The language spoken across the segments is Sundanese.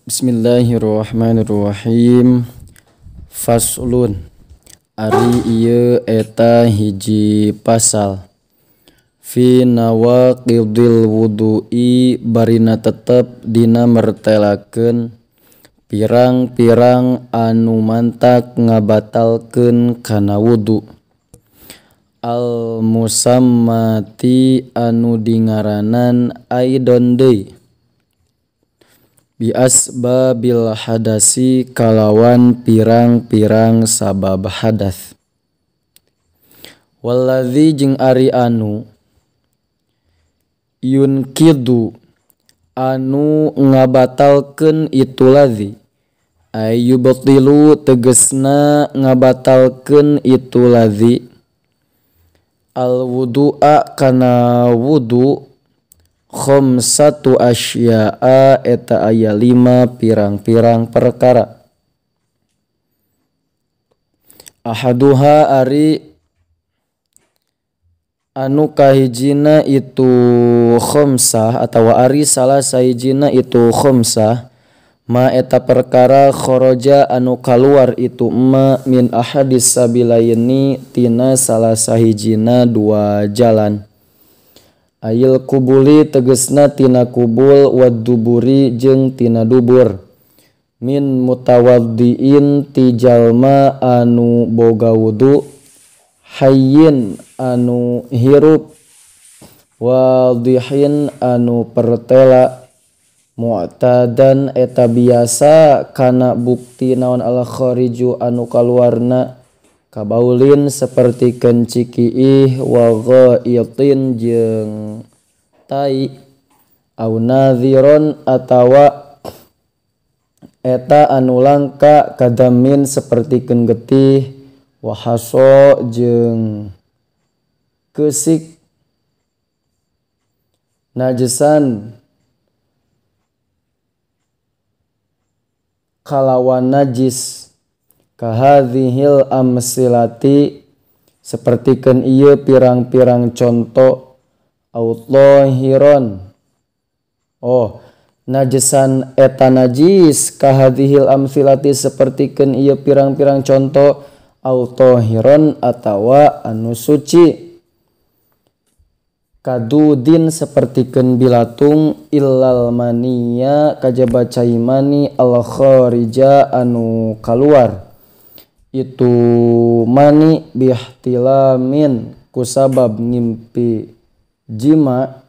Bismillahirrahmanirrahim. Faslun ari ieu eta hiji pasal fi nawaqidil wudu'i barina tetep dina mertelakeun pirang-pirang anu mantak ngabatalkeun kana wudu al musammati anu dingaranan aidon deui bi asbabil hadasi kalawan pirang-pirang sabab hadas wallazi jeung ari anu yunkidu anu ngabatalkeun itu ladzi ayyubtilu tegesna ngabatalkeun itu ladzi al wudu'a kana wudu khamsatu asya'a eta aya 5 pirang-pirang perkara. Ahaduha ari anu kahijina itu khamsah atawa ari salah sahijina itu khamsah ma eta perkara kharaja anu kaluar itu ma min ahadis sabilaini tina salah sahijina dua jalan. Ayil kubuli tegesna tina kubul wad duburi jeung tina dubur min mutawaddiin ti jalma anu boga wudu hayyin anu hirup wadihin anu pertela mu'tadan eta biasa kana bukti naon al khariju anu kaluarna kabaulin seperti kencikiih wa ghaitin jeung tai au nadhiron atawa eta anu langka kadamin seperti getih wa haso jeung keusik najisan kalawan najis kahadzihil amsilati sapertikeun ieu pirang-pirang conto au tahiron oh najisan eta najis kahadzihil amsilati sapertikeun ieu pirang-pirang conto au tahiron atawa anu suci kadudin sapertikeun bilatung illal maniya kajaba cai mani al kharija anu kaluar itu mani bihtilamin kusabab ngimpi jima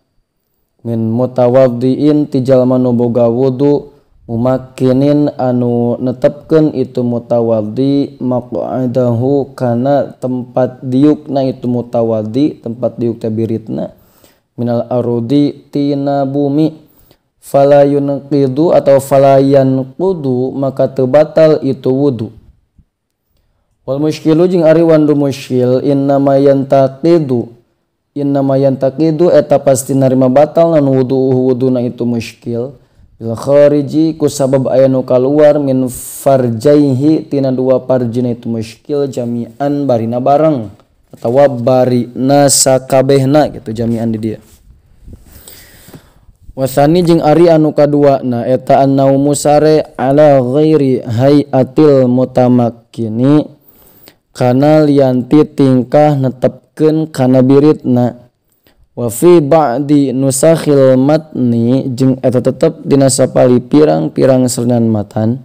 min mutawaddiin ti jalma nu boga wudu mumakkinin anu netepkeun itu mutawaddi maq'adahu kana tempat diukna itu mutawaddi tempat diuk teh biritna minal arudi tina bumi fala yunqidu atau fala yanqudu maka teu batal itu wudu. Wal muskilu jeung ari wandu muskil innama yantaqidu eta pasti narima batal nan wudu'uhu wuduna itu muskil bil khariji ku sabab aya nu kaluar min farjaihi tina dua parjina itu muskil jami'an barina bareng atawa barina sakabehna gitu jami'an di dia. Wasani jeung ari anu kaduana eta annaumu sare ala ghairi hayatil mutamakkini kana lianti tingkah netepkeun kana biritna wa fi ba'di nusakhil matni jeung eta tetep dina sapali pirang-pirang salinan matan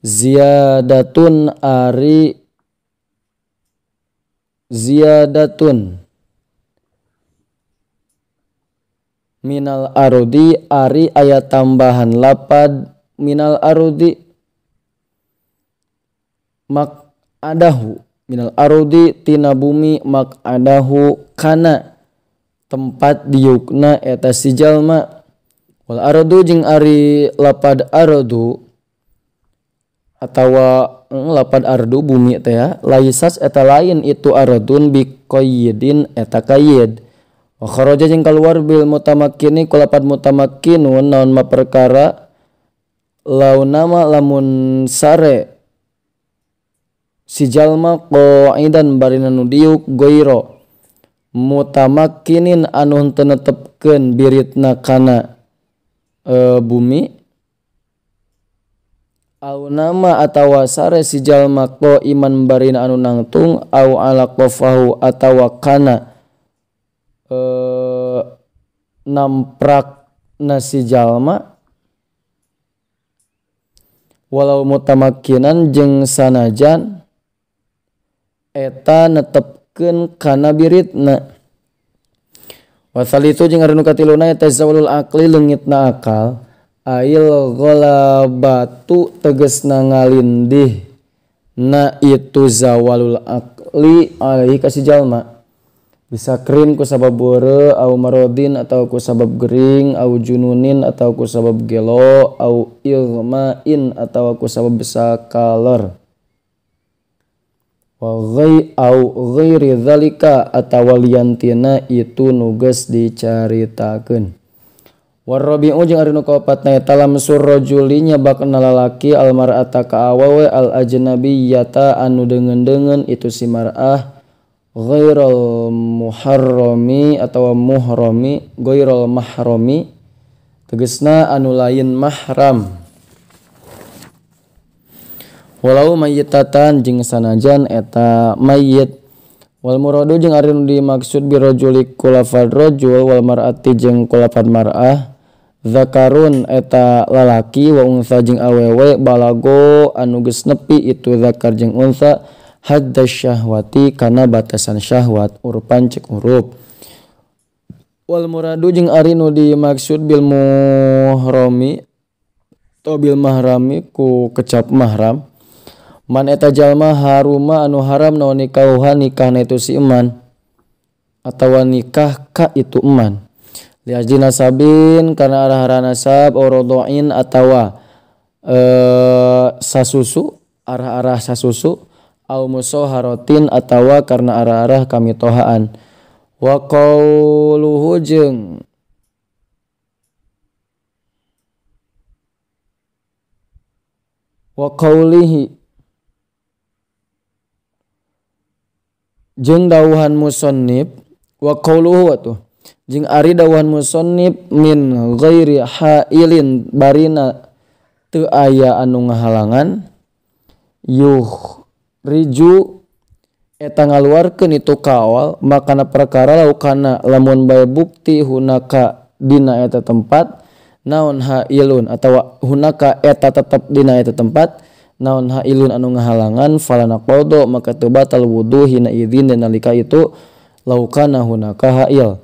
ziyadatun ari ziyadatun minal arudi ari aya tambahan lapad minal arudi mak adahu minal arudi tina bumi mak adahu kana tempat diukna eta si jalma wal ardu jeung ari lapad ardu atawa lapad ardu bumi teh ya laisas eta lain itu ardun biqayyidin eta kayyid wa kharaja jeung kaluar bil mutamakkini ku lapad mutamakkinun naon ma perkara launama lamun sare si jalma qaidan barina nu diuk goiro mutamakkinin anu henteu netepkeun biritna kana bumi Au nama atawa sare si jalma iman barina anu nangtung au ala qafahu atawa kana namprak nasi jalma walau mutamakkinan jeung sanajan eta netepkeun kana biritna. Wasalitu jeung ari nu katiluna eta zawalul aqli leungitna akal ail ghalabatu tegesna ngalindih na itu zawalul aqli alaihi ka si jalma bisa krin ku sabab beureu au marodin atau ku sabab gering au jununin atau ku sabab gelo au ilmain atau ku sabab sakaler wa ghai au ghairi dzalika atawa liantina itu nu geus dicaritakeun. Warrabi'u jeung ari nu kaopatna eta lamsur rajuli nyabakna lalaki almar'ata ka awewe al ajnabiyyata anu deungeun-deungeun itu si mar'ah ghairal muharrami atawa muhrami ghairal mahrami tegesna anu lain mahram walau mayyitatan jeung sanajan eta mayyit. Wal muradu jeung ari nu dimaksud birajuli kulafad rajul wal mar'ati jeung kulafad mar'ah zakarun eta lalaki wa unsa jeung awewe balago anu geus nepi itu zakar jeung unsa hadda syahwati kana batasan syahwat urpan cek urup. Wal muradu jeung ari nu dimaksud bil muhrami atau bil mahrami ku kecap mahram man eta jalma haruma anu haram naon nikauha nikahna itu si eman atawa nikah ka itu eman li ajli nasabin kana arah-arah nasab orodoin atawa sasusu arah-arah sasusu au musoharotin atawa karena arah-arah kamitohaan. Wa qauluhu jeung wa qaulihi jeung dawuhan musannif wa qauluhu atuh jeung ari dawuhan musannif min ghairi hailin barina teu aya anu ngahalangan yuh riju eta ngaluarkeun itu kaol makana perkara laukana lamun bae bukti hunaka dina eta tempat naon hailun atawa hunaka eta tetep dina eta tempat naon hailun anu ngahalangan falana qada maka teu batal wudu hina idzin dan nalika itu laukana hunaka hail.